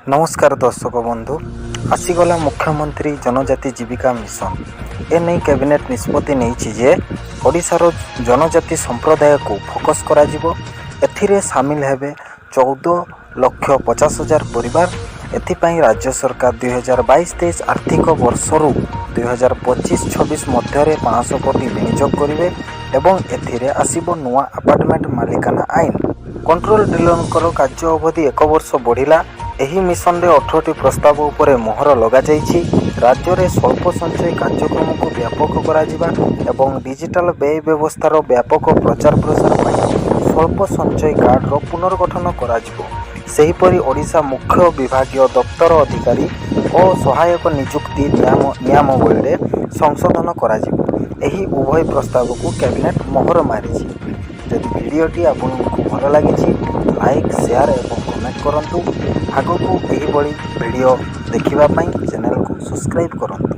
ନମସ୍କାର ଦର୍ଶକ ବନ୍ଧୁ। ଆସିଗଲା ମୁଖ୍ୟମନ୍ତ୍ରୀ ଜନଜାତି ଜୀବିକା ମିଶନ। ଏନେଇ କ୍ୟାବିନେଟ୍ ନିଷ୍ପତ୍ତି ନେଇଛି ଯେ ଓଡ଼ିଶାର ଜନଜାତି ସମ୍ପ୍ରଦାୟକୁ ଫୋକସ୍ କରାଯିବ। ଏଥିରେ ସାମିଲ ହେବେ 14,50,000 ପରିବାର। ଏଥିପାଇଁ ରାଜ୍ୟ ସରକାର 2022-23 ଆର୍ଥିକ ବର୍ଷରୁ 2025-26 ମଧ୍ୟରେ 500 କୋଟି ବିନିଯୋଗ କରିବେ ଏବଂ ଏଥିରେ ଆସିବ ନୂଆ ଆପାର୍ଟମେଣ୍ଟ ମାଲିକାନା ଆଇନ। କଣ୍ଟ୍ରୋଲ ଡିଲରଙ୍କର କାର୍ଯ୍ୟ ଅବଧି ଏକ ବର୍ଷ ବଢ଼ିଲା। ଏହି ମିଶନରେ 18ଟି ପ୍ରସ୍ତାବ ଉପରେ ମୋହର ଲଗାଯାଇଛି। ରାଜ୍ୟରେ ସ୍ୱଳ୍ପ ସଞ୍ଚୟ କାର୍ଯ୍ୟକ୍ରମକୁ ବ୍ୟାପକ କରାଯିବା ଏବଂ ଡିଜିଟାଲ ବ୍ୟୟ ବ୍ୟବସ୍ଥାର ବ୍ୟାପକ ପ୍ରଚାର ପ୍ରସାର ପାଇଁ ସ୍ୱଳ୍ପ ସଞ୍ଚୟ କାର୍ଡ଼ର ପୁନର୍ଗଠନ କରାଯିବ। ସେହିପରି ଓଡ଼ିଶା ମୁଖ୍ୟ ବିଭାଗୀୟ ଦପ୍ତର ଅଧିକାରୀ ଓ ସହାୟକ ନିଯୁକ୍ତି ନିୟମାବଳୀରେ ସଂଶୋଧନ କରାଯିବ। ଏହି ଉଭୟ ପ୍ରସ୍ତାବକୁ କ୍ୟାବିନେଟ୍ ମୋହର ମାରିଛି। ଯଦି ଭିଡ଼ିଓଟି ଆପଣଙ୍କୁ ଭଲ ଲାଗିଛି, ଲାଇକ୍, ସେୟାର ଏବଂ କମେଣ୍ଟ କରନ୍ତୁ। ଆଗକୁ ଏହିଭଳି ଭିଡ଼ିଓ ଦେଖିବା ପାଇଁ ଚ୍ୟାନେଲକୁ ସବସ୍କ୍ରାଇବ୍ କରନ୍ତୁ।